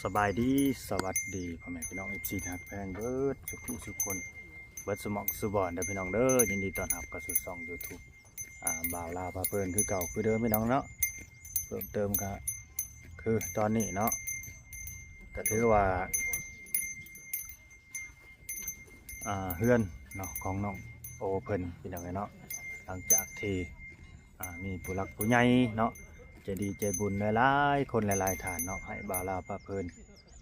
ສະບາຍດີ ສະຫວັດດີ ພໍ່ແມ່ພີ່ນ້ອງ ເອັຟຊີ ທີ່ຮັກແພງເບິດສູ່ຜູ້ສູ່ຄົນ ເບິດສູ່ໝ່ອງສູ່ບ່ອນເດີພີ່ນ້ອງເດີ. ຍິນດີຕ້ອນຮັບເຂົ້າສູ່ຊ່ອງ YouTube ອ່າ ບ່າວລາວພາເພີນຄືເກົ່າຄືເດີມພີ່ນ້ອງເນາະ. ເພີ່ມເຕີມກໍຄືຕອນນີ້ເນາະ ກໍຖືວ່າ ອ່າ ເຮືອນເນາະ ຂອງນ້ອງໂອເພິ່ນ ພີ່ນ້ອງເອີຍເນາະ. ຫຼັງຈາກທີ່ ອ່າ ມີຜູ້ຫຼັກຜູ້ໃຫຍ່ເນາະ ໃຈດີໃຈບຸນຫຼາຍໆຄົນຫຼາຍໆທ່ານເນາະ ໃຫ້ບ່າວລາວພາເພີນ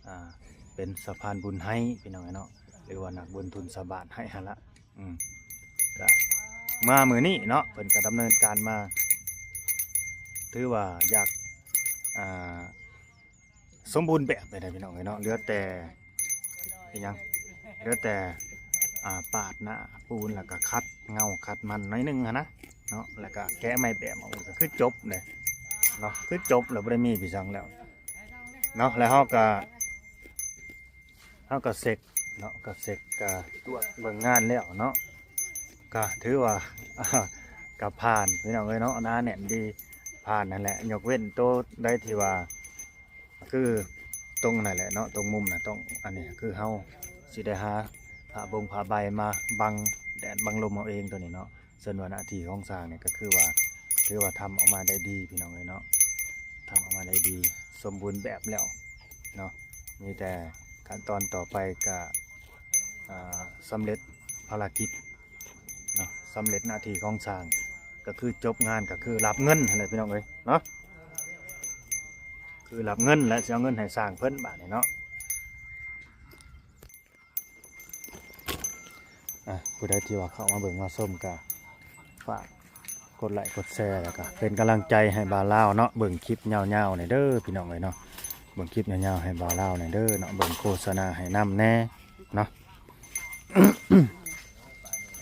ອ່າ ເປັນສະພານບຸນໃຫ້ ພີ່ນ້ອງເອີຍເນາະ ຫຼືວ່ານັກບຸນທຶນຊາວບ້ານໃຫ້ຫັ້ນລະ. ອືມ ກະມາມື້ນີ້ເນາະ ເພິ່ນກະດຳເນີນການມາ ຖືວ່າຢາກ ອ່າ ສົມບູນແບບໄປໄດ້ພີ່ນ້ອງເອີຍເນາະ. ເຫຼືອແຕ່ອີຫຍັງ ເຫຼືອແຕ່ ອ່າ ປາດໜ້າປູນ ແລ້ວກໍຂັດເງົາຂັດມັນໜ້ອຍໜຶ່ງຫັ້ນນະເນາະ ແລ້ວກໍແກະໄມ້ແບບອອກ ກໍຄືຈົບເດ້ເນາະ ຄືຈົບແລ້ວ ບໍ່ໄດ້ມີພິສັງແລ້ວເນາະ. ແລ້ວເຮົາກໍ ເຮົາກໍເຊັກເນາະ ກໍເຊັກ ກໍກວດເບິ່ງງານແລ້ວເນາະ ກໍຖືວ່າ ກໍຜ່ານພີ່ນ້ອງເອີຍເນາະ ໜາແໜ້ນດີ ຜ່ານຫັ້ນແຫຼະ. ຍົກເວັ້ນໂຕໃດທີ່ວ່າ ຄືຕົງນັ້ນແຫຼະເນາະ ຕົງມຸມນະ ຕົງອັນນີ້ ຄືເຮົາຊິໄດ້ຫາຜ້າບົງຜ້າໃບມາບັງແດດບັງລົມເຮົາເອງໂຕນີ້ເນາະ. ສ່ວນວ່າໜ້າທີ່ຂອງຊ່າງນີ້ກໍຄືວ່າ ຖືວ່າທຳອອກມາໄດ້ດີພີ່ນ້ອງເອີຍເນາະ ທຳອອກມາໄດ້ດີ ສົມບູນແບບແລ້ວເນາະ. ມີແຕ່ຂັ້ນຕອນຕໍ່ໄປກໍ ອ່າ ສຳເລັດພາລະກິດເນາະ ສຳເລັດໜ້າທີ່ຂອງຊ່າງ ກໍຄືຈົບງານ ກໍຄືຮັບເງິນຫັ້ນແຫຼະພີ່ນ້ອງເອີຍເນາະ ຄືຮັບເງິນ ແລະ ຊິເອົາເງິນໃຫ້ຊ່າງເພິ່ນບາດນີ້ເນາະ. ອ່ະ ຜູ້ໃດທີ່ວ່າເຂົ້າມາເບິ່ງມາຊົມກໍຝາກກົດໄລກົດແຊ ແລ້ວກໍເປັນກຳລັງໃຈໃຫ້ບ່າວລາວເນາະ ເບິ່ງຄລິບຍາວໆນີ້ເດີພີ່ນ້ອງເອີຍເນາະ ເບິ່ງຄລິບຍາວໆໃຫ້ບ່າວລາວນີ້ເດີເນາະ ເບິ່ງໂຄສະນາໃຫ້ນຳແດ່ເນາະ.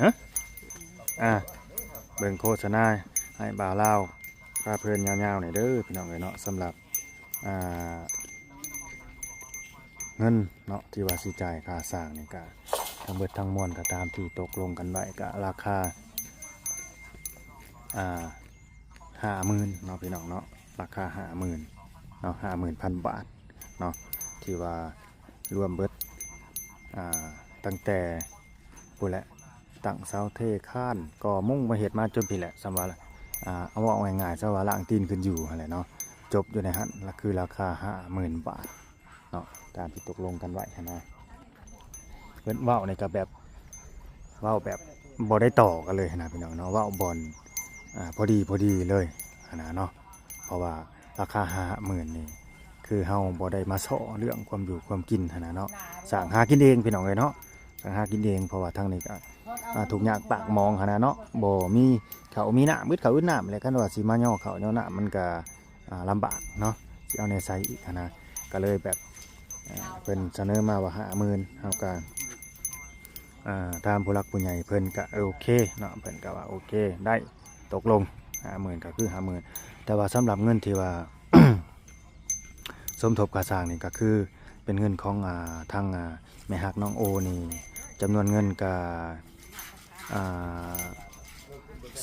ຮະ ອ່າ ເບິ່ງໂຄສະນາໃຫ້ບ່າວລາວພາເພີນຍາວໆນີ້ເດີພີ່ນ້ອງເອີຍເນາະ. ສຳລັບ ອ່າ ເງິນເນາະ ທີ່ວ່າຊິຈ່າຍຄ່າສ້າງນີ້ກະ ທັງເບິດທັງມວນກໍຕາມທີ່ຕົກລົງກັນໄວ້ ກະລາຄາ ອ່າ ຫ້າໝື່ນເນາະພີ່ນ້ອງເນາະ ລາຄາຫ້າໝື່ນເນາະ ຫ້າໝື່ນພັນບາດເນາະ ທີ່ວ່າລວມເບິດ ອ່າ ຕັ້ງແຕ່ ພຸ້ນແຫຼະ ຕັ້ງເສົາເທຄານ ກໍ່ມຸງມາເຮັດມາຈົນພີ້ແຫຼະ ສ່ຳວ່າ ອ່າ ເອົາເວົ້າງ່າຍໆ ສ່ຳວ່າລ້າງຕີນຂຶ້ນຢູ່ຫັ້ນແຫຼະເນາະ ຈົບຢູ່ໃນຫັ້ນ ລະຄືລາຄາຫ້າໝື່ນບາດເນາະ ຕາມທີ່ຕົກລົງກັນໄວ້ຫັ້ນນະ. ເພິ່ນເວົ້ານີ້ກໍແບບ ເວົ້າແບບບໍ່ໄດ້ຕໍ່ກັນເລີຍຫັ້ນນະພີ່ນ້ອງເນາະ ເວົ້າບ່ອນ ອ່າ ພໍດີ ພໍດີເລີຍຫັ້ນນະເນາະ. ເພາະວ່າລາຄາຫ້າໝື່ນນີ້ ຄືເຮົາບໍ່ໄດ້ມາເຊາະເລື່ອງຄວາມຢູ່ຄວາມກິນຫັ້ນນະເນາະ ສ້າງຫາກິນເອງພີ່ນ້ອງເອີຍເນາະ ສ້າງຫາກິນເອງ. ເພາະວ່າທາງນີ້ກໍ ອ່າ ທຸກຍາກປາກໝອງຫັ້ນນະເນາະ ບໍ່ມີເຂົ້າມີນ້ຳ ອຶດເຂົ້າອຶດນ້ຳແຫຼະ. ຄັນວ່າຊິມາຍໍເຂົ້າຍໍນ້ຳມັນກໍ ອ່າ ລຳບາກເນາະ ຊິເອົາແນວໃສອີກຫັ້ນນະ ກໍເລີຍແບບ ອ່າ ເພິ່ນສະເໜີມາວ່າຫ້າໝື່ນ ເຮົາກໍ ອ່າ ຖາມຜູ້ຫຼັກຜູ້ໃຫຍ່ເພິ່ນກະໂອເຄເນາະ ເພິ່ນກະວ່າໂອເຄ ໄດ້ ຕົກລົງຫ້າໝື່ນ ກໍຄືຫ້າໝື່ນ. ແຕ່ວ່າສຳລັບເງິນທີ່ວ່າ ສົມທົບຄ່າສ້າງນີ້ ກໍຄືເປັນເງິນຂອງ ອ່າ ທາງ ອ່າ ແມ່ຮັກນ້ອງໂອນີ້ ຈຳນວນເງິນກະ ອ່າ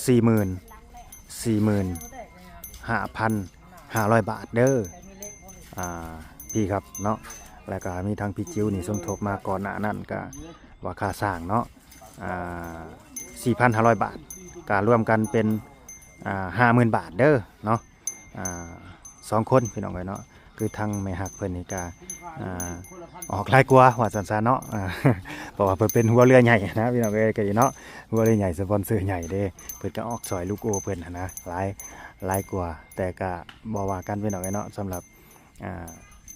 ສີ່ໝື່ນ ສີ່ໝື່ນຫ້າພັນຫ້າຮ້ອຍບາດເດີ ອ່າ ພີ່ຄັບເນາະ. ແລ້ວກະມີທາງພີ່ຈິ້ວນີ້ສົມທົບມາກ່ອນໜ້ານັ້ນ ກະວ່າຄ່າສ້າງເນາະ ອ່າ ສີ່ພັນຫ້າຮ້ອຍບາດ ກະລວມກັນເປັນ ອ່າ ຫ້າໝື່ນບາດເດີເນາະ ອ່າ ສອງຄົນພີ່ນ້ອງເອີຍເນາະ. ຄືທາງແມ່ຮັກເພິ່ນນີ້ກະ ອ່າ ອອກຫຼາຍກວ່າວ່າຊັ້ນຊະເນາະ ອ່າ ເພາະວ່າເພິ່ນເປັນຫົວເຮືອໃຫຍ່ນະພີ່ນ້ອງເອີຍ ກະເນາະ ຫົວເຮືອໃຫຍ່ ສະປອນເຊີໃຫຍ່ເດ້ ເພິ່ນກະອອກຊ່ອຍລູກໂອເພິ່ນຫັ້ນນະ ຫຼາຍ ຫຼາຍກວ່າ. ແຕ່ກະບໍ່ວ່າກັນພີ່ນ້ອງເອີຍເນາະ ສຳລັບ ອ່າ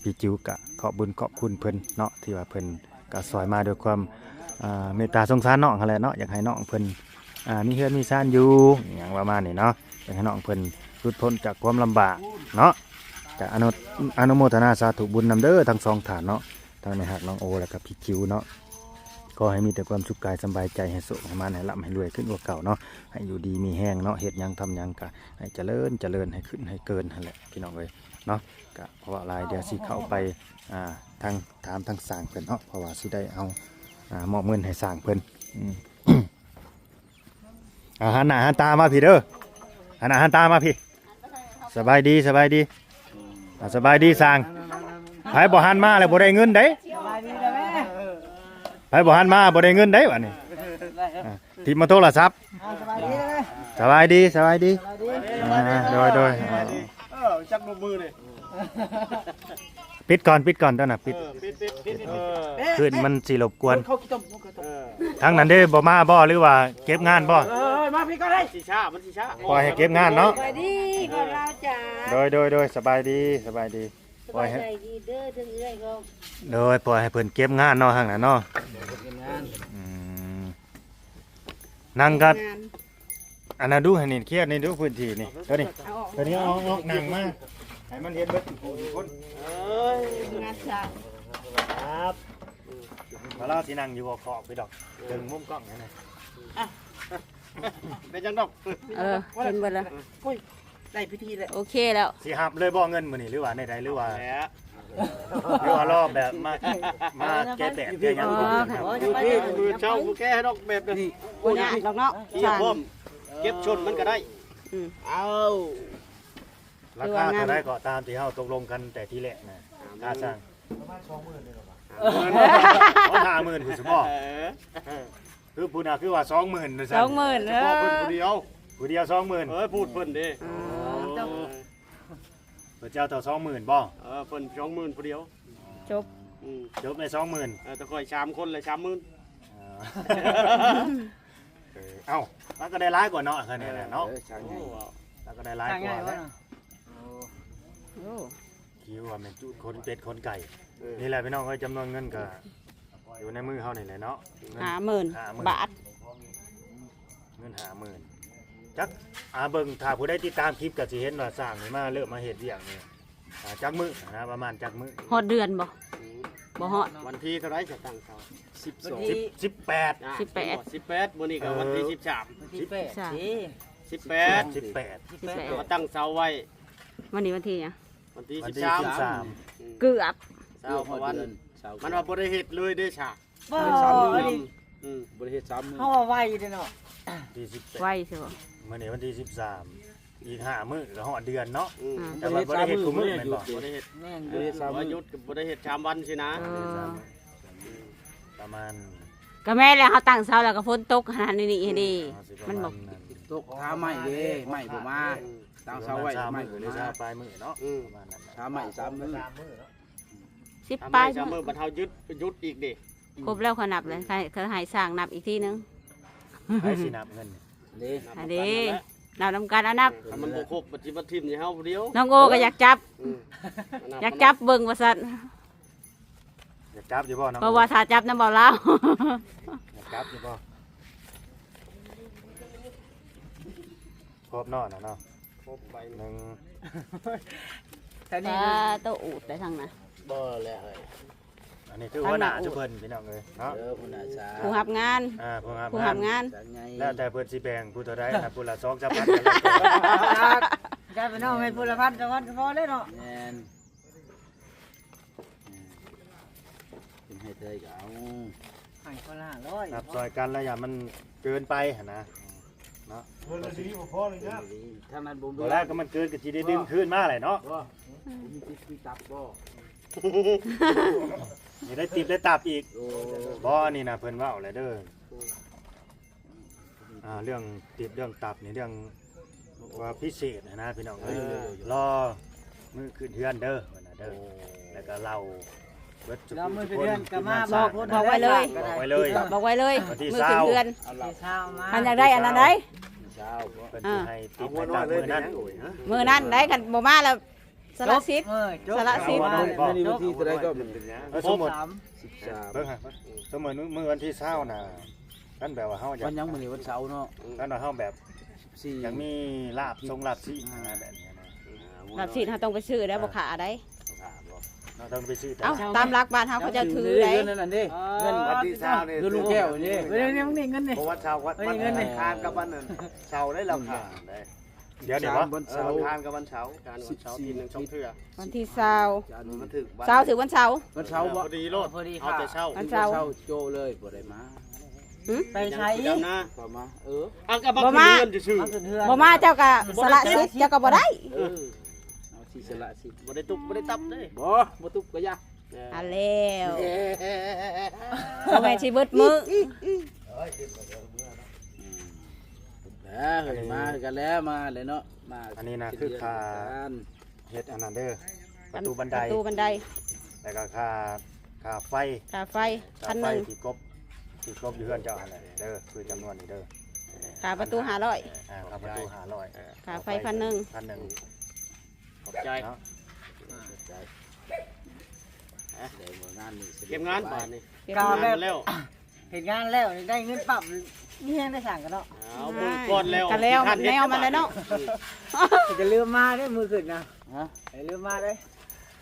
ພີ່ຈິ້ວກະຂອບບຸນຂອບຄຸນເພິ່ນເນາະ ທີ່ວ່າເພິ່ນກະຊ່ອຍມາດ້ວຍຄວາມ ອ່າ ເມດຕາສົງສານນ້ອງຫັ້ນແຫຼະເນາະ ຢາກໃຫ້ນ້ອງເພິ່ນ ອ່າ ມີເຮືອນມີຊານຢູ່ ອີຫຍັງປະມານນີ້ເນາະ ຢາກໃຫ້ນ້ອງເພິ່ນຫຼຸດພົ້ນຈາກຄວາມລຳບາກເນາະ. ກະອະນຸ ອະນຸໂມທະນາສາທຸບຸນນຳເດີທັງສອງທ່ານເນາະ ທັງແມ່ຮັກນ້ອງໂອ ແລ້ວກະພີ່ຈິ້ວເນາະ. ຂໍໃຫ້ມີແຕ່ຄວາມສຸກກາຍສະບາຍໃຈ ໃຫ້ໂຊກໃຫ້ໝານ ໃຫ້ລ່ຳໃຫ້ລວຍຂຶ້ນກວ່າເກົ່າເນາະ ໃຫ້ຢູ່ດີມີແຮງເນາະ ເຮັດຫຍັງທຳຫຍັງກະໃຫ້ຈະເລີນ ຈະເລີນ ໃຫ້ຂຶ້ນໃຫ້ເກີນຫັ້ນແຫຼະພີ່ນ້ອງເອີຍເນາະ. ກະເພາະວ່າຫຼາຍ ດຽວຊິເຂົ້າໄປ ອ່າ ທາງ ຖາມທາງຊ່າງເພິ່ນເນາະ ເພາະວ່າຊິໄດ້ເອົາ ອ່າ ມອບເງິນໃຫ້ຊ່າງເພິ່ນ ອືມ ອ່າ ຫັນໜ້າຫັນຕາມາພີ້ເດີ ຫັນໜ້າຫັນຕາມາພີ້. ສະບາຍດີ ສະບາຍດີ ອ່າ ສະບາຍດີຊ່າງ ສ ໃຜບໍ່ຫັນມາແລ້ວບໍ່ໄດ້ເງິນເດ້. ໃຜບໍ່ຫັນມາບໍ່ໄດ້ເງິນເດ້ບັດນີ້. ອ່າ ຖິ້ມມາໂທລະສັບ. ສະບາຍດີເດີ. ສະບາຍດີ ສະບາຍດີ. ອ່າ ໂດຍ ໂດຍ. ເອີ ຈັກລົງມືນີ້. ປິດກ່ອນ ປິດກ່ອນ ຕອນນະ ປິດ. ເອີ ປິດ ປິດ ປິດ. ເອີ ຄືນມັນຊິລົບກວນ. ເອີ ທາງນັ້ນເດ້ ບໍ່ມາບໍ່ ຫຼືວ່າເກັບງານບໍ່? ເອີ ມາພີ້ກ່ອນເດ້. ຊິຊ້າ ມັນຊິຊ້າ. ປ່ອຍໃຫ້ເກັບງານເນາະ. ສະບາຍດີ ພວກເຮົາຈ້າ. ໂດຍ ໂດຍ ໂດຍ. ສະບາຍດີ ສະບາຍດີ. ສະບາຍໃຈດີເດີ ເຖິງເອື້ອຍກໍ. ໂດຍ ປ່ອຍໃຫ້ເພິ່ນເກັບງານເນາະ ທາງນັ້ນເນາະ. ເກັບງານ. ອືມ ນັ່ງກັນ. ອັນນັ້ນດູ ໃຫ້ນີ້ ເຄຍນີ້ດູ ພື້ນທີ່ນີ້ ໂຕນີ້ ເອົາອອກ ໂຕນີ້ເອົາອອກ ນັ່ງມາ ໃຫ້ມັນເຫັນເບິດທຸກຜູ້ທຸກຄົນ. ເອີຍ ງານສ້າງ. ຄັບ ວ່າລາວຊິນັ່ງຢູ່ຂອບໆ ພີ່ດອກ ເຖິງມຸມກ້ອງນັ້ນນະ. ເປັນຫຍັງດອກ. ເອີ ເຫັນເບິດແລ້ວ. ໂອ້ຍ ໄດ້ພິທີແລ້ວ. ໂອເຄແລ້ວ. ຊິຮັບເລີຍບໍ່ເງິນມື້ນີ້ ຫຼືວ່າແນວໃດ ຫຼືວ່າ ແຫຼະ ຫຼືວ່າລໍແບບມາ ມາແກະແບບແກະຫຍັງ. ອໍ ມື້ເຊົ້າບໍ່ແກະໃຫ້ດອກແບບນັ້ນ. ບໍ່ຍາກດອກເນາະ ເກັບພ້ອມ ເກັບຊົນມັນກໍໄດ້. ອືມ ເອົາ ລາຄາເທົ່າໃດກໍຕາມທີ່ເຮົາຕົກລົງກັນແຕ່ທີແລກນະ ຄ່າສ້າງ. ປະມານສອງໝື່ນນີ້ລະ. ປະມານຫ້າໝື່ນພຸ້ນຊິບໍ? ເອີ ຄືພຸ້ນນະ ຄືວ່າສອງໝື່ນວ່າຊັ້ນ. ສອງໝື່ນ ສະເພາະເພິ່ນຜູ້ດຽວ. ເອີ ຜູ້ດຽວສອງໝື່ນ. ເອີ ພູດເພິ່ນເດ້. ອໍ ເອີ ເພິ່ນເຈົ້າເທົ່າສອງໝື່ນບໍ? ເອີ ເພິ່ນສອງໝື່ນຜູ້ດຽວ. ຈົບ. ອືມ ຈົບໃນສອງໝື່ນ. ເອີ ແຕ່ຂ້ອຍສາມຄົນລະສາມໝື່ນ. ເອີ ເອົ້າ ມັນກໍໄດ້ຫຼາຍກວ່າເນາະ ຄັນນີ້ນະເນາະ. ເອີ ມັນກໍໄດ້ຫຼາຍກວ່າແຫຼະ. ໂອ້ ໂອ້ ຄິດວ່າແມ່ນຈູດຂົນເປັດຂົນໄກ່. ເອີ ນີ້ແຫຼະພີ່ນ້ອງເອີຍ ຈຳນວນເງິນກໍຢູ່ໃນມືເຮົານີ້ແຫຼະເນາະ. ຫ້າໝື່ນ ຫ້າໝື່ນບາດ. ເງິນຫ້າໝື່ນ ຈັກ ອ່າ ເບິ່ງ ຖ້າຜູ້ໃດຕິດຕາມຄລິບກໍຊິເຫັນວ່າຊ່າງນີ້ມາເລີ່ມມາເຮັດວຽກນີ້ ອ່າ ຈັກມື້ນະ ປະມານຈັກມື້? ຮອດເດືອນບໍ່? ບໍ່ຮອດ. ວັນທີເທົ່າໃດຈະຕັ້ງເສົາ? ສິບສອງ ສິບແປດ. ສິບແປດ ສິບແປດ. ມື້ນີ້ກໍວັນທີສິບສາມ. ເອີ ວັນທີສິບແປດ ສິບແປດ ສິບແປດ ສິບແປດ ກໍຕັ້ງເສົາໄວ້. ມື້ນີ້ວັນທີຫຍັງ? ວັນທີສິບສາມ. ອືມ ເກືອບ ເສົາ ເກືອບຮອດເດືອນ. ມັນວ່າບໍ່ໄດ້ເຮັດເລີຍເດ້ຊະ. ບໍ່ ອືມ ບໍ່ໄດ້ເຮັດສາມມື້. ເຮົາວ່າໄວເດ້ເນາະ. ທີສິບແປດ ໄວຊິບໍ່? ມື້ນີ້ວັນທີສິບສາມ ອີກຫ້າມື້ກໍຮອດເດືອນເນາະ. ອືມ ແຕ່ວ່າບໍ່ໄດ້ເຮັດຄູ່ມື້ແມ່ນບໍ່? ບໍ່ໄດ້ເຮັດ. ແມ່ນ ບໍ່ໄດ້ເຮັດສາມມື້. ບໍ່ໄດ້ເຮັດສາມວັນຊີ້ນະ. ເອີ ປະມານ ກໍແມ່ນແຫຼະ ເຮົາຕັ້ງເສົາແລ້ວກໍຝົນຕົກຫັ້ນນີ້ນີ້ເດ້. ອືມ ມັນບໍ່ ມັນຊິປະມານນັ້ນ. ຕົກ ຫາໄມ້ເດ້ ໄມ້ບໍ່ມາ. ອືມ ຕັ້ງເສົາໄວ້ ໄມ້ບໍ່ມາ. ປະມານສາມມື້ເນາະ. ອືມ ປະມານນັ້ນແຫຼະ. ສາມໄມ້ສາມມື້ເນາະ. ສິບປາຍມື້ ບັດເຮົາຢຸດ ຢຸດອີກເດ້. ຄົບແລ້ວ ຂ້ອຍນັບເລີຍ ຂ້ອຍໃຫ້ຊ່າງນັບອີກທີໜຶ່ງ. ໃຜຊິນັບເງິນເດ້? ອັນເດ້ ນັບນຳກັນ ເອົານັບ. ຄັນມັນບໍ່ຄົບ ມັນຊິມາຖິ້ມໃຫ້ເຮົາຜູ້ດຽວ. ນ້ອງໂອກໍຢາກຈັບ. ອືມ ຢາກຈັບເບິ່ງວ່າຊັ້ນ. ຢາກຈັບຢູ່ບໍ່ນ້ອງໂອ? ເພາະວ່າຖ້າຈັບນຳເບົາລາວ. ຢາກຈັບຢູ່ບໍ່? ຄົບເນາະ ເນາະ. ຄົບໄປໜຶ່ງ ແຕ່ນີ້ ປາໂຕ ອູດໄປທາງນະ. ບໍ່ແລ້ວເຮີ້ຍ. ອັນນີ້ຄືຫົວໜ້າຊຸເພິ່ນພີ່ນ້ອງເອີຍເນາະ. ເອີ ຫົວໜ້າສາວ ຜູ້ຮັບງານ. ອ່າ ຜູ້ຮັບງານ ຜູ້ຮັບງານ. ແລ້ວແຕ່ເພິ່ນຊິແບ່ງຜູ້ເທົ່າໃດນະ ຜູ້ລະສອງສາມພັນກໍແລ້ວແຕ່. ກາຍເປັນນ້ອງໃຫ້ຜູ້ລະພັນສອງພັນກໍພໍແລ້ວເນາະ. ແມ່ນ. ເພິ່ນໃຫ້ເທົ່າໃດກໍເອົາ ໃຫ້ຄົນລະຫ້າຮ້ອຍ ນັບຊ່ອຍກັນລະຢ່າມັນເກີນໄປຫັ້ນນະເນາະ. ເພິ່ນລະດີບໍ່ພໍເລີຍນະ. ຖ້າມັນບໍ່ ບໍ່ແລ້ວກໍມັນເກີນກໍຊິໄດ້ດຶງຄືນມາແຫຼະເນາະ. ບໍ່ ມີຕິດມີຕັບບໍ່? ນີ້ໄດ້ຕິບໄດ້ຕັບອີກ. ໂອ້ ບໍ່ ອັນນີ້ນະເພິ່ນເວົ້າແຫຼະເດີ. ອ່າ ເລື່ອງຕິບເລື່ອງຕັບນີ້ເລື່ອງວ່າພິເສດຫັ້ນນະພີ່ນ້ອງເອີຍ. ເອີ ລໍມື້ຂຶ້ນເຮືອນເດີ ເພິ່ນນະເດີ. ໂອ້ ແລ້ວກໍເລົ່າເບິດທຸກຜູ້ທຸກຄົນ ລອມື້ຂຶ້ນເຮືອນກໍມາບອກ ບອກໄວ້ເລີຍ ບອກໄວ້ເລີຍ ບອກໄວ້ເລີຍ. ມື້ຂຶ້ນເຮືອນ ວັນທີຊາວ ຄັນຢາກໄດ້ອັນນັ້ນໃດ ຊາວ ເພິ່ນຊິໃຫ້ຕິບໃຫ້ຕັບມື້ນັ້ນ ມື້ນັ້ນໃດ. ຄັນບໍ່ມາແລ້ວ ສະຫຼະສິດ ເອີ ຈົບ ສະຫຼະສິດ. ມື້ນີ້ວັນທີເທົ່າໃດກໍ? ເອີ ສົມມຸດ ສິບສາມ ເບິ່ງຫາ ສົມມຸດມື້ວັນທີຊາວນະ ຄັນແບບວ່າເຮົາຢາກ ວັນຫຍັງ? ມື້ນີ້ວັນເສົາເນາະ. ຄັນວ່າເຮົາແບບສິບສີ່ ຢາກມີລາບຊົງລາບຊີນນະ ແບບນີ້ນະ. ລາບຊີນເຮົາຕ້ອງໄປຊື້ໄດ໋ ເອີ ບໍ່ຂາໄດ໋. ບໍ່ຂາບໍ່? ເຮົາຕ້ອງໄປຊື້. ເອົ້າ ຕາມຫຼັກບ້ານເຮົາ ເຂົາເຈົ້າຖືໄດ໋. ເງິນນັ້ນເດ້ ເງິນວັນທີຊາວນີ້ ເງິນລຸງແກ້ວນີ້ ເງິນນີ້ ເງິນນີ້ ເງິນນີ້ ວັນເສົາ ວັນອັງຄານກັບວັນເສົາໄດ໋ ລາວຂາຍໄດ້. ດຽວນີ້ບໍ່? ວັນເສົາ ເອີ ວັນອັງຄານກັບວັນເສົາ ວັນເສົາ ທິດໜຶ່ງສອງເທື່ອ. ວັນທີຊາວ ມັນຖືກວັນ ຊາວຖືກວັນເສົາ. ວັນເສົາບໍ່? ພໍດີໂລດ ເອົາແຕ່ເຊົ້າ ວັນເສົາ ເຈົ້າໂຈະເລີຍ ບໍ່ໄດ້ມາ. ຫື? ໄປໃສອີກ? ບໍ່ມາ ເອີ ບໍ່ມາ ມາຂຶ້ນເຮືອນຊື່ໆ ບໍ່ມາ ເຈົ້າກໍສະຫຼະສິດ ເຈົ້າກໍບໍ່ໄດ້. ເອີ ເອົາທີ່ ສະລະສິ ບໍ່ໄດ້ຕຸບບໍ່ໄດ້ຕັບເດ້ ບໍ່ ບໍ່ຕຸບກໍຢ່າ ເອີ ອັນແລ້ວ ເອີ ບໍ່ແມ່ນຊິເບິດມື້ ອືມ ເອີ ມາຄືກັນແລ້ວ ມາແລ້ວເນາະ ມາ ອັນນີ້ນະ ຄືຄ່າເຮັດອັນນັ້ນເດີ ປະຕູບັນໄດ ປະຕູບັນໄດ ແລ້ວກໍຄ່າ ຄ່າໄຟ ຄ່າໄຟ ຄ່າໄຟ ພັນໜຶ່ງ ທີ່ກົບ ທີ່ກົບຢູ່ເຮືອນເຈົ້າຫັ້ນແຫຼະເດີ ຄືຈຳນວນນີ້ເດີ ຄ່າປະຕູຫ້າຮ້ອຍ ອ່າ ຄ່າປະຕູຫ້າຮ້ອຍ ຄ່າໄຟພັນໜຶ່ງ ພັນໜຶ່ງ ຂອບໃຈເນາະ ຂອບໃຈ ເກັບງານບາດນີ້ ເກັບງານແລ້ວ ເຮັດງານແລ້ວໄດ້ເງິນປັບ ມີແຮງໄດ້ສ້າງກັນເນາະ ເອົາເບິ່ງກ່ອນແລ້ວ ກໍແລ້ວແນວມັນແຫຼະເນາະ ຢ່າລືມມາເດີມື້ຂຶ້ນນະ ຮະ ຢ່າລືມມາເດີ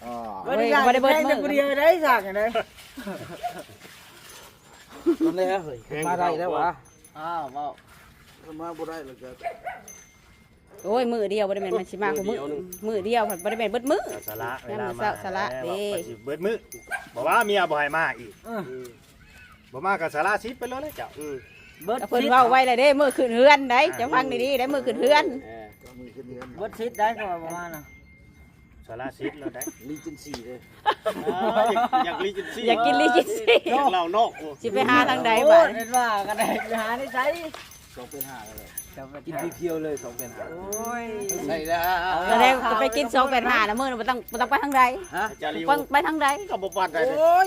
ອໍ ບໍ່ໄດ້ ບໍ່ໄດ້ເບິດມື້ ຜູ້ດຽວໄດ້ສ້າງກັນເດີ ຕອນແລກເຮີ້ຍ ມາໄດ້ແລ້ວຫວາ ອ້າວ ເວົ້າ ມາບໍ່ໄດ້ແລ້ວກໍ ໂອ້ຍ ມື້ດຽວບໍ່ໄດ້ແມ່ນມັນຊິມາຄູ່ມື້ ມື້ດຽວ ບໍ່ໄດ້ແມ່ນເບິດມື້ ກໍສະຫຼະເວລາມາ ສະຫຼະເດ້ ເບິດມື້ ບໍ່ວ່າເມຍບໍ່ໃຫ້ມາອີກ ເອີ ບໍ່ມາກໍສະຫຼະສິດໄປໂລດແຫຼະເຈົ້າ ເບິດ ກໍເພິ່ນເວົ້າໄວ້ແລ້ວເດ້ ມື້ຂຶ້ນເຮືອນໄດ໋ ເຈົ້າຟັງດີໆໄດ໋ ມື້ຂຶ້ນເຮືອນ ເອີ ເບິດສິດໄດ໋ ກໍວ່າບໍ່ມານະ ສາລະສິດແລ້ວໄດ໋ ຣີເຈນຊີເດ້ ອ່າ ຢາກ ຢາກຣີເຈນຊີ ຢາກກິນຣີເຈນຊີ ຢາກເຫຼົ້ານອກ ໂອ້ ຊິໄປຫາທາງໃດບາດນີ້ ໂອ້ ເຫັນວ່າກໍໄດ້ ໄປຫາໃນໃສ ສອງແສນຫ້າກໍໄດ້ ສອງແສນຫ້າ ກິນພຽວໆເລີຍ ສອງແສນຫ້າ ໂອ້ຍ ໃສ່ແລ້ວ ສະແດງວ່າໄປກິນ ສອງແສນຫ້າ ລະມື້ບໍ່ຕ້ອງ ບໍ່ຕ້ອງໄປທາງໃດ ຮະ ໄປທາງໃດ ກໍບໍ່ປານໃດ ໂອ້ຍ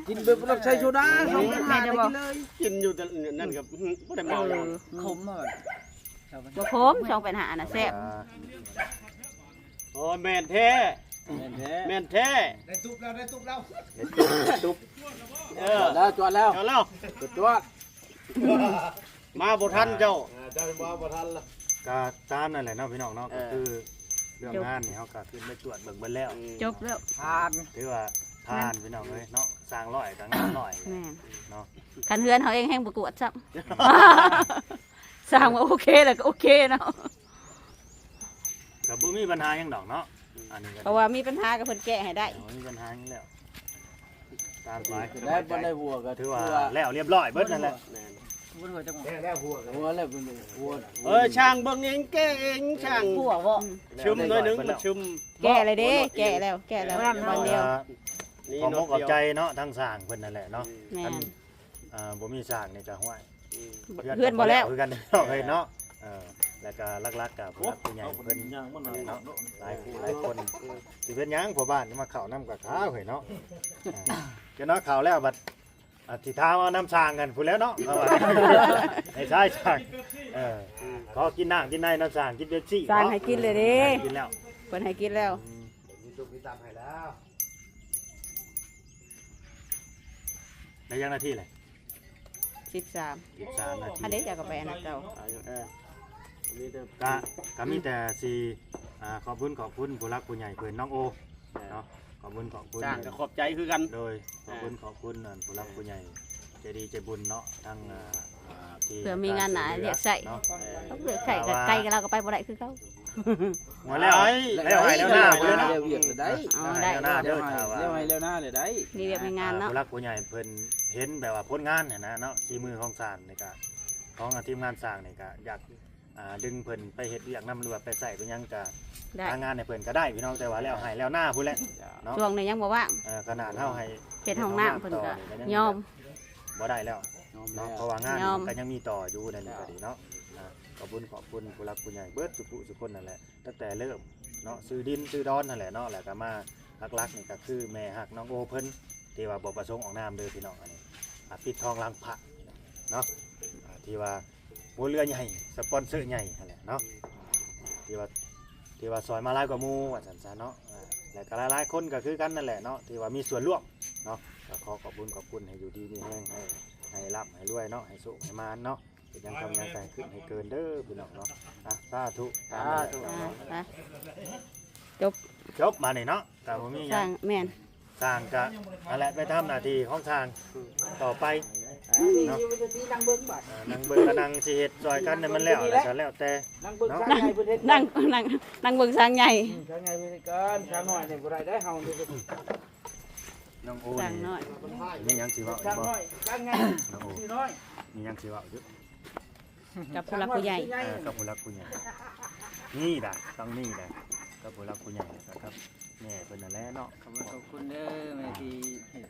ກິນແບບບໍ່ຕ້ອງໃສ່ໂຊດາ ສອງແສນຫ້າ ໄດ້ກິນເລີຍ ກິນຢູ່ແຕ່ນັ້ນກໍບໍ່ໄດ້ເມົາ ເອີ ຂົມບໍ່ ບໍ່ຂົມ ສອງແສນຫ້າ ນະແຊບ ອ່າ ໂອ້ຍ ແມ່ນແທ້ ແມ່ນແທ້ ແມ່ນແທ້ ໄດ້ຕຸບແລ້ວ ໄດ້ຕຸບແລ້ວ ໄດ້ຕຸບ ເອີ ຈວດແລ້ວ ຈວດແລ້ວ ຈວດແລ້ວ ຈວດ ມາບໍ່ທັນເຈົ້າ ເອີ ເຈົ້າມາບໍ່ທັນລະ ກະຕາມນັ້ນແຫຼະເນາະ ພີ່ນ້ອງເນາະ ເອີ ກໍຄືເລື່ອງງານນີ້ເຮົາກໍຂຶ້ນໄປກວດເບິ່ງເບິດແລ້ວ ຈົບແລ້ວ ຜ່ານ ຖືວ່າຜ່ານ ພີ່ນ້ອງເອີຍເນາະ ສ້າງຮ້ອຍກໍງານຮ້ອຍ ແມ່ນ ເນາະ ຄັນເຮືອນເຮົາເອງແຮງບໍ່ກວດຊ້ຳ ສ້າງວ່າໂອເຄແລ້ວກໍໂອເຄເນາະ ກໍບໍ່ມີບັນຫາຫຍັງດອກເນາະ ອັນນີ້ກໍ ເພາະວ່າມີບັນຫາກໍເພິ່ນແກ້ໃຫ້ໄດ້ ບໍ່ມີບັນຫາຫຍັງແລ້ວ ຕາມໄປ ໄດ້ບໍ່ໄດ້ຫົວກໍຖືວ່າແລ້ວລຽບຮ້ອຍເບິດນັ້ນແຫຼະ ແມ່ນ ຫົວຈັກ ແລ້ວຫົວກໍຫົວແລ້ວເພິ່ນຫົວ ເອີ ຊ່າງເບິ່ງເອງແກ້ເອງ ຊ່າງຫົວບໍ່ ຊຶມໜ້ອຍໜຶ່ງ ມັນຊຶມ ແກ້ແລ້ວເດ້ ແກ້ແລ້ວ ແກ້ແລ້ວ ບ່ອນດຽວ ອ່າ ຂອບອົກຂອບໃຈເນາະ ທາງຊ່າງເພິ່ນນັ້ນແຫຼະເນາະ ແມ່ນ ຄັນ ອ່າ ບໍ່ມີຊ່າງນີ້ກໍ ຫ້ວຍ ອືມ ເຮືອນບໍ່ແລ້ວຄືກັນເນາະ ເອີ ແລ້ວກໍຫຼັກໆກໍຜູ້ຫຼັກຜູ້ໃຫຍ່ເພິ່ນເນາະ ຫຼາຍຜູ້ຫຼາຍຄົນ ຊິເປັນຫຍັງພໍ່ບ້ານມາເຂົ້ານຳກໍຂາວເຮີ້ຍເນາະ ອ່າ ຈະເນາະ ເຂົ້າແລ້ວບັດ ອະທິຖານເອົານຳຊ່າງກັນພຸ້ນແຫຼະເນາະ ເພາະວ່າໃຫ້ຊາຍຊ່າງ ເອີ ຂໍກິນນ້ຳກິນໃນນຳຊ່າງ ກິນເປັບຊີ ຊ່າງໃຫ້ກິນເລີຍເດ້ ໃຫ້ກິນແລ້ວ ເພິ່ນໃຫ້ກິນແລ້ວ ອືມ ມີຕຸບມີຕັບໃຫ້ແລ້ວ ໄດ້ຈັກນາທີແຫຼະ? ສິບສາມ ສິບສາມນາທີ ອັນເດ ຈະກໍໄປອັນນັ້ນເຈົ້າ ເອີ ກະ ກະມີແຕ່ຊິ ອ່າ ຂອບຄຸນ ຂອບຄຸນຜູ້ຫຼັກຜູ້ໃຫຍ່ເພິ່ນ ນ້ອງໂອ ເນາະ ຂອບຄຸນ ຂອບຄຸນ ຊ່າງກໍຂອບໃຈຄືກັນ ໂດຍ ຂອບຄຸນ ອ່າ ຂອບຄຸນ ອັນ ຜູ້ຫຼັກຜູ້ໃຫຍ່ ໃຈດີໃຈບຸນເນາະ ທັງ ອ່າ ອ່າ ທີ່ ເພື່ອມີງານໜ້າວຽກໃຊ້ ເນາະ ເອີ ວຽກໃຊ້ກໍໄກ ລາວກໍໄປບໍ່ໄດ້ຄືເກົ່າ ວ່າແລ້ວ ແລ້ວໄຮ່ແລ້ວນາເລີຍເນາະ ແລ້ວວຽກໄດ້ ອໍ ໄດ້ ແລ້ວນາເດີ ແລ້ວໄຮ່ແລ້ວນາເລີຍໄດ້ ມີວຽກມີງານເນາະ ອ່າ ຜູ້ຫຼັກຜູ້ໃຫຍ່ເພິ່ນເຫັນແບບວ່າຜົນງານຫັ້ນນະເນາະ ສີມືຂອງຊ່າງນີ້ກະ ຂອງ ອ່າ ທີມງານຊ່າງນີ້ກະຢາກ ອ່າ ດຶງເພິ່ນໄປເຮັດວຽກນຳ ຫຼືວ່າໄປໃຊ້ໄປຫຍັງກະ ໄດ້ ຫາງານໃຫ້ເພິ່ນກະໄດ້ພີ່ນ້ອງ ແຕ່ວ່າແລ້ວໄຮ່ແລ້ວນາພຸ້ນແຫຼະເນາະ ຊ່ວງນີ້ຍັງບໍ່ວ່າງ ເອີ ຂະໜາດເຮົາໃຫ້ ເຮັດຫ້ອງນ້ຳເພິ່ນກະຍອມ ບໍ່ໄດ້ແລ້ວເນາະ ເພາະວ່າງານມັນກະຍັງມີຕໍ່ຢູ່ ໃນນີ້ກະດີເນາະ ອ່າ ຂອບຄຸນ ຂອບຄຸນຜູ້ຫຼັກຜູ້ໃຫຍ່ເບິດສູ່ຜູ້ສູ່ຄົນນັ້ນແຫຼະ ຕັ້ງແຕ່ເລີ່ມເນາະ ຊື້ດິນຊື້ດອນຫັ້ນແຫຼະເນາະ ແລ້ວກະມາຫຼັກໆນີ້ກະຄືແມ່ຮັກນ້ອງໂອເພິ່ນ ທີ່ວ່າບໍ່ປະສົງອອກນາມເດີພີ່ນ້ອງ ອັນນີ້ ອ່າ ປິດທອງຫຼັງພະເນາະ ອ່າ ທີ່ວ່າຫົວເຮືອໃຫຍ່ ສະປອນເຊີໃຫຍ່ຫັ້ນແຫຼະເນາະ ທີ່ວ່າ ທີ່ວ່າຊ່ອຍມາຫຼາຍກວ່າໝູ່ວ່າຊັ້ນຊະເນາະ ອ່າ ແລ້ວກະຫຼາຍໆຄົນກະຄືກັນນັ້ນແຫຼະເນາະ ທີ່ວ່າມີສ່ວນຮ່ວມເນາະ ກະຂໍຂອບບຸນຂອບຄຸນ ໃຫ້ຢູ່ດີມີແຮງ ໃຫ້ ໃຫ້ລ່ຳໃຫ້ລວຍເນາະ ໃຫ້ໂຊກໃຫ້ໝານເນາະ ເຮັດຫຍັງທຳຫຍັງໃຫ້ຂຶ້ນໃຫ້ເກີນເດີພີ່ນ້ອງເນາະ ອ່ະ ສາທຸ ສາທຸ ອ່າ ຈົບ ຈົບບາດນີ້ເນາະ ກະບໍ່ມີຫຍັງ ຊ່າງ ແມ່ນ ຊ່າງກະນັ້ນແຫຼະ ໄປທຳໜ້າທີ່ຂອງຊ່າງຕໍ່ໄປເນາະ ອ່າ ນັ່ງເບິ່ງບາດ ເອີ ນັ່ງເບິ່ງກະນັ່ງຊິເຮັດຊ່ອຍກັນໃຫ້ມັນແລ້ວ ແລ້ວກະແລ້ວແຕ່ ນັ່ງເບິ່ງ ເນາະ ຊ່າງໃຫຍ່ເພິ່ນເຮັດ ນັ່ງ ນັ່ງ ນັ່ງເບິ່ງຊ່າງໃຫຍ່ ອືມ ຊ່າງໃຫຍ່ເພິ່ນເຮັດກ່ອນ ຊ່າງນ້ອຍນີ້ບໍ່ໄດ້ໄດ໋ ເຮົານີ້ ນ້ອງໂອ ຊ່າງນ້ອຍ ມີຫຍັງຊິເວົ້າອີກບໍ່? ຊ່າງນ້ອຍ ຊ່າງໃຫຍ່ ນ້ອງໂອ ຊື່ນ້ອຍ ມີຫຍັງຊິເວົ້າຢູ່? ກັບຜູ້ຫຼັກຜູ້ໃຫຍ່ ເອີ ກັບຜູ້ຫຼັກຜູ້ໃຫຍ່ ນີ້ດາ ຕ້ອງນີ້ດາ ກັບຜູ້ຫຼັກຜູ້ໃຫຍ່ ແລ້ວກໍກັບແມ່ເພິ່ນນັ້ນແຫຼະເນາະ. ຂອບຄຸນ ຂອບຄຸນເດີແມ່ ທີ່ເຮັດ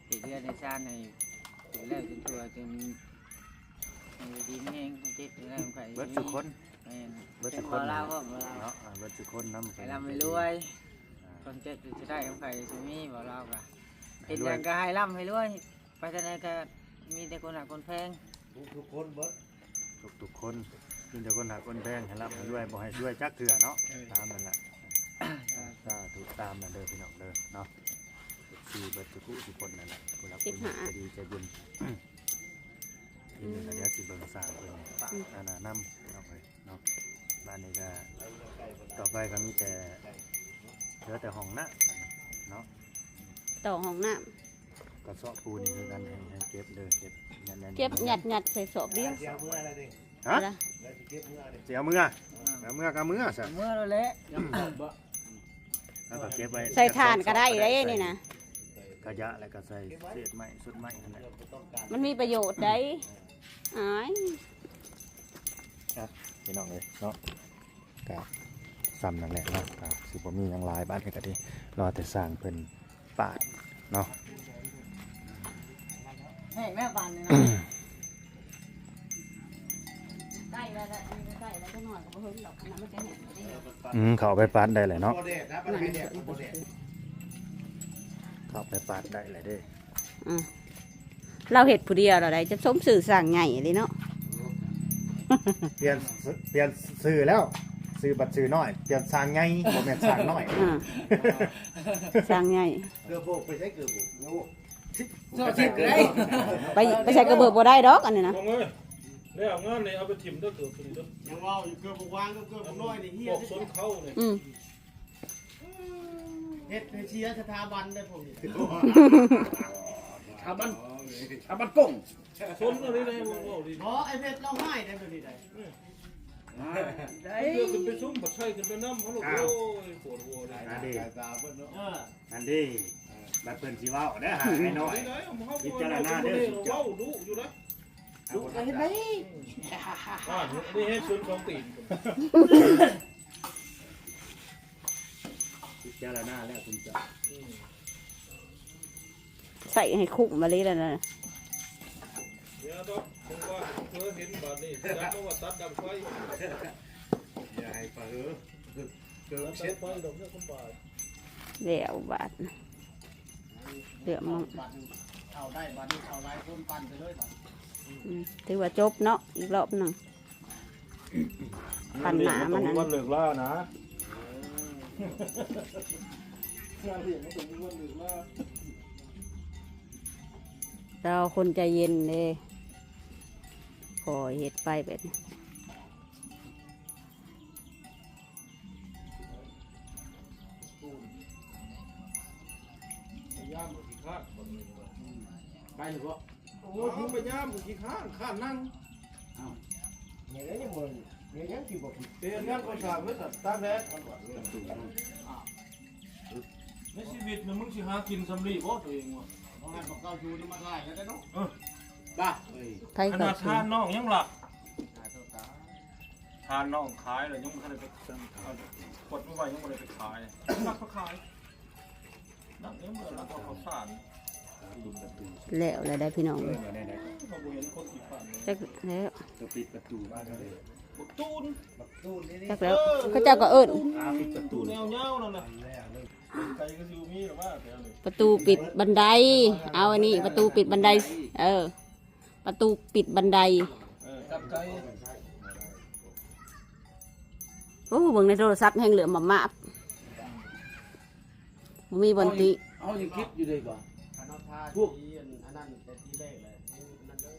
ເຮັດເຮືອນເຮັດຊານໃຫ້ ເປັນແລ້ວຈົນທົ່ວ ຈົນຢູ່ດີມີແຮງ ເຈັບແລ້ວໄປ ເບິດທຸກຄົນ ແມ່ນ ເບິດທຸກຄົນ ເປັນບໍ່ລາວ ບໍ່ລາວ ເນາະ ເບິດທຸກຄົນນຳ ໃຫ້ລ່ຳໃຫ້ລວຍ ອ່າ ຄວາມເຈັບຈະໄດ້ຂອງໃຜຊິມີ ບໍ່ລາວກໍເຮັດຫຍັງກໍໃຫ້ລ່ຳໃຫ້ລວຍ ໄປທາງໃດກໍມີແຕ່ຄົນຮັກຄົນແພງ ທຸກໆຄົນເບິດ ທຸກໆຄົນ ມີແຕ່ຄົນຮັກຄົນແພງ ໃຫ້ລ່ຳໃຫ້ລວຍ ບໍ່ໃຫ້ຊວຍຈັກເທື່ອເນາະ. ເອີ ຕາມນັ້ນລະ ສາທຸ ຕາມນັ້ນເດີພີ່ນ້ອງເດີເນາະ. ເອັຟຊີ ເບິດທຸກຜູ້ທຸກຄົນນັ້ນແຫຼະ ຜູ້ຫຼັກຜູ້ໃຫຍ່ໃຈດີໃຈບຸນ ອີກໜຶ່ງກໍດຽວຊິເບິ່ງສ້າງເພິ່ນ ອືມ ອັນນັ້ນນຳເນາະ ເນາະ. ບາດນີ້ກໍ ຕໍ່ໄປກໍມີແຕ່ ເຫຼືອແຕ່ຫ້ອງນ້ຳເນາະ ຕໍ່ຫ້ອງນ້ຳ ກະສອບປູນນີ້ຄືກັນ ໃຫ້ ໃຫ້ເກັບເດີ ເກັບ ເກັບ ຍັດໆໃສ່ສອບດຽວ ຊິເອົາເມືອແລ້ວເດ້ ຮະ ຊິເອົາເມືອ ເອົາເມືອກໍເມືອຊະ ເມືອແລ້ວແຫຼະ ຍັງຂອບບໍ່ ແລ້ວກໍເກັບໄວ້ ໃສ່ຖ່ານກໍໄດ້ເດ້ນີ້ນະ ຂະຫຍະ ແລ້ວກໍໃສ່ເສດໄມ້ ສົດໄມ້ຫັ້ນແຫຼະ ມັນມີປະໂຫຍດໃດ໋ ອາຍ ອ່ະ ພີ່ນ້ອງເອີຍເນາະ ກະສ່ຳນັ້ນແຫຼະເນາະ ກະຊິບໍ່ມີຫຍັງຫຼາຍ ບາດນີ້ກະຊິລໍແຕ່ຊ່າງເພິ່ນປາດເນາະ. ແຫ້ງແລ້ວບາດນີ້ນະ ໃກ້ແລ້ວແຫຼະ ໃກ້ແລ້ວຈັກໜ້ອຍກໍບໍ່ເຫິງດອກ ອັນນັ້ນມັນຈະແຫ້ງເດ້. ອືມ ເຂົ້າໄປປາດໄດ້ແຫຼະເນາະ ບໍ່ແດດນະ ມັນໃຫ້ແດດບໍ່ແດດ ເຂົ້າໄປປາດໄດ້ແຫຼະເດ້. ອືມ ລາວເຮັດຜູ້ດຽວລະໄດ໋ ຈະສົມຊື່ຊ່າງໃຫຍ່ອີ່ຫຼີເນາະ. ປ່ຽນ ປ່ຽນຊື່ແລ້ວ ຊື່ບັດຊື່ນ້ອຍ ປ່ຽນຊ່າງໃຫຍ່ ບໍ່ແມ່ນຊ່າງນ້ອຍ ອ່າ ຊ່າງໃຫຍ່ ເກືອບໂບກໄປໃສ ເກືອບໂບກ ໂອ້ ຊອດຊິດໄດ້ ໄປ ໄປໃສ່ກະເບີກບໍ່ໄດ້ດອກ ອັນນີ້ນະ ເອີ ແລ້ວງານນີ້ເອົາໄປຖິ້ມເດີ ເກີບໂຕນີ້ເດີ ຍັງເວົ້າຢູ່ ເກີບບໍ່ວາງ ເກີບບໍ່ນ້ອຍນີ້ ເຫຍ ພວກຊົນເຂົານີ້ ອືມ ເຮັດໃຫ້ເສຍສະຖາບັນໄດ້ພວກນີ້ ສະຖາບັນ ສະຖາບັນກົງ ຊົນອັນນີ້ໄດ້ ເວົ້າດີ ບໍ່ ໄອ້ເພັດລາວຮ້າຍໄດ້ແບບນີ້ໄດ້ ໄດ້ ເພື່ອຂຶ້ນໄປຊຸມ ບັດໄຊຂຶ້ນໄປນຳ ເຮົາ ໂອ້ຍ ປວດຫົວເດ້ ອັນນີ້ ເອີ ອັນນີ້ ບັດເພິ່ນຊິເວົ້າເດີ ຫາໄອ້ນ້ອຍ ພິຈາລະນາເດີ ເວົ້າດຸຢູ່ນະ ດຸກໍເຮັດໄດ້ ອ່າ ນີ້ເຮັດຊົນສອງຕີນ ພິຈາລະນາແລ້ວຄຸນເຈົ້າ ອືມ ໃສ່ໃຫ້ຄຸ້ມມາເລີຍລະນະ ເດຍວດອກ ເພິ່ນວ່າເພິ່ນເຫັນບາດນີ້ ຈັກວ່າຕັດດັງໄຟ ຢ່າໃຫ້ປະເຫີ ເກີບເຊັດ ແລ້ວບາດ ເຫຼືອມາ ເອົາໄດ້ບາດນີ້ ເອົາຫຼາຍຄົນປັ່ນໄປເລີຍບາດ ອືມ ຖືວ່າຈົບເນາະ ອີກລອບໜຶ່ງ ປັນໜາມັນ ວັນເລີກລານະ ງານລ້ຽງມັນຕ້ອງມີວັນເລີກລາ ລາວຄົນໃຈເຢັນເດ້ ຂໍເຮັດໄປແບບນີ້ ໄປຍາມກໍຂີ້ຄ້ານ ໄປເຖາະ ໂອ້ຍ ໄປຍາມກໍຂີ້ຄ້ານ ຄ້ານນັ່ງ ອ້າວ ເຮັດຫຍັງບໍ່ ເຮັດຫຍັງຊິບໍ່ ເຮັດງານກໍ່ສ້າງເລີຍ ຕາກແດດ ໃນຊີວິດນະ ມຶງຊິຫາກິນຊ່ຳນີ້ບໍ່ ຕົວເອງວ່າ ບໍ່ໃຫ້ບັກເກົ້າຊູນຳມາຖ່າຍກັນເນາະ ເອີ ບ້າ ເອີຍ ໃຜ ຂະໜາດທ່ານນ້ອງຍັງລັກ ທ່ານນ້ອງຂາຍແລ້ວ ຍັງບໍ່ທັນໄດ້ໄປ ເອົາຂວດມາໄວ້ ຍັງບໍ່ໄດ້ໄປຂາຍ ລັກມາຂາຍ ນັກຍັງບໍ່ໄດ້ລັກເອົາເຂົ້າສານ ແລ້ວແລ້ວໄດ໋ພີ່ນ້ອງເອີຍ ເຮົາບໍ່ເຫັນຄົນຂີ້ຄ້ານເລີຍ ຈັກແລ້ວ ຈະປິດປະຕູບ້ານເຮົາເດ້ ບັກຕູນ ບັກຕູນນີ້ ຈັກແລ້ວ ເຂົາເຈົ້າກໍເອີ້ນ ອ່າ ປິດປະຕູ ແນວຍາວນັ້ນນະ ໄກກໍຊິບໍ່ມີລະວ່າແຖວນີ້ ປະຕູປິດບັນໄດ ເອົາອັນນີ້ ປະຕູປິດບັນໄດ ເອີ ປະຕູປິດບັນໄດ ເອີ ຈັບໄກ ໂອ້ ເບິ່ງໃນໂທລະສັບແຮ່ງເຫຼືອມມາບໆ ບໍ່ມີບ່ອນຕິ ເຮົາຍັງຄິດຢູ່ເດ້ວ່າ ພວກ ອັນນັ້ນແຕ່ທີແລກແຫຼະ ອັນນັ້ນເລີຍ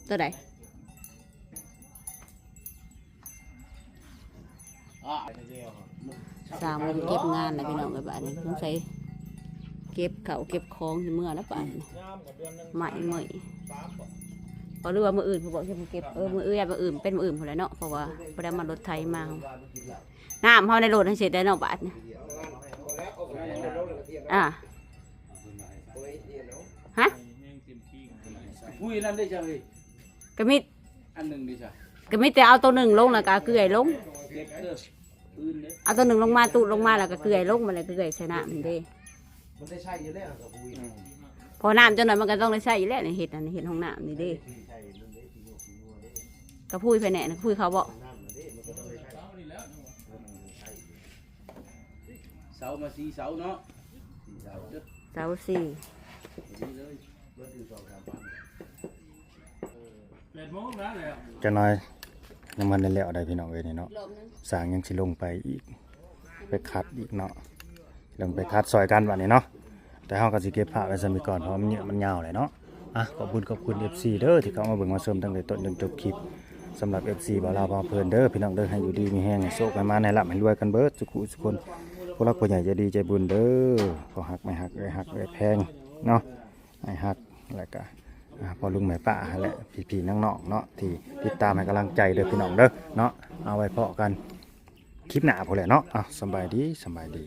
ຕົວໃດ? ສ້າງມາເກັບງານແລ້ວພີ່ນ້ອງເອີຍ ບາດນີ້ສົງໄສເກັບເຂົ້າເກັບຂອງຊິເມືອແລ້ວບາດນີ້ ໄໝ້ເມີ້ຍ ບໍ່ ຫຼືວ່າມື້ອື່ນພຸ້ນບໍ່ ຊິເກັບ ເອີ ມື້ອື່ນ ມື້ອື່ນ ເປັນມື້ອື່ນພຸ້ນແຫຼະເນາະ ເພາະວ່າບໍ່ໄດ້ມາລົດໄຖມາ ນ້ຳເຮົາໃນລົດໃຫ້ເສັດໄດ້ເນາະບາດນີ້ ອ່າ ຮະ ຜູ້ນັ້ນໄດ້ຈັງເລີຍ ກໍມີ ອັນໜຶ່ງນີ້ຊະ ກໍມີແຕ່ເອົາໂຕໜຶ່ງລົງ ແລ້ວກໍເອົາເກືອຍລົງ ເກັບເດີ เอาตัวหนึ่งลงมา ตูดลงมา แล้วก็เกลือยลงมา แล้วก็เกลือยใส่น้ำนี่เด้ มันได้ใช้อยู่แล้วกับผู้หญิง พอน้ำจักหน่อยมันก็ต้องได้ใช้อยู่แล้วนี่ เฮ็ดอันนี้ เฮ็ดห้องน้ำนี่เด้ ที่ใช้นั่นเด้ ที่หัวที่หัวเด้ กระพุ้ยไผแหน่ กระพุ้ยเขาบ่ ห้องน้ำนั่นเด้ มันก็ต้องได้ใช้ เสามาสี่เสาเนาะ สี่เสา เสาสี่ นี่เลย เบิดอยู่สองสามพัน จักหน่อย ยังบ่ทันได้แล้วได้พี่น้องเอ้ยนี่เนาะ สร้างยังสิลงไปอีก ไปขัดอีกเนาะ ลงไปขัดซอยกันบัดนี้เนาะ แต่เฮาก็สิเก็บภาพไว้ส่ำนี้ก่อน เพราะว่ามันเยอะมันยาวแหละเนาะ อ่ะ ขอบคุณ ขอบคุณ เอฟซี เด้อ ที่เข้ามาเบิ่งมาชมตั้งแต่ต้นจนจบคลิป สำหรับ เอฟซี บ่าวลาวพาเพลินเด้อ พี่น้องเด้อ ให้อยู่ดีมีแฮง ให้โชคให้หมาน ให้ร่ำให้รวยกันเบิดสุขุสุคน ผู้หลักผู้ใหญ่ใจดีใจบุญเด้อ พ่อฮักแม่ฮัก เอื้อยฮัก เอื้อยแพงเนาะ อ้ายฮัก แล้วก็ อ่า พ่อลุงแม่ป้าและพี่ๆน้องๆเนาะ ที่ติดตามให้กำลังใจเด้อพี่น้องเด้อเนาะ เอาไว้พ้อกันคลิปหน้าพู้นแหละเนาะ เอา สำบายดี สำบายดี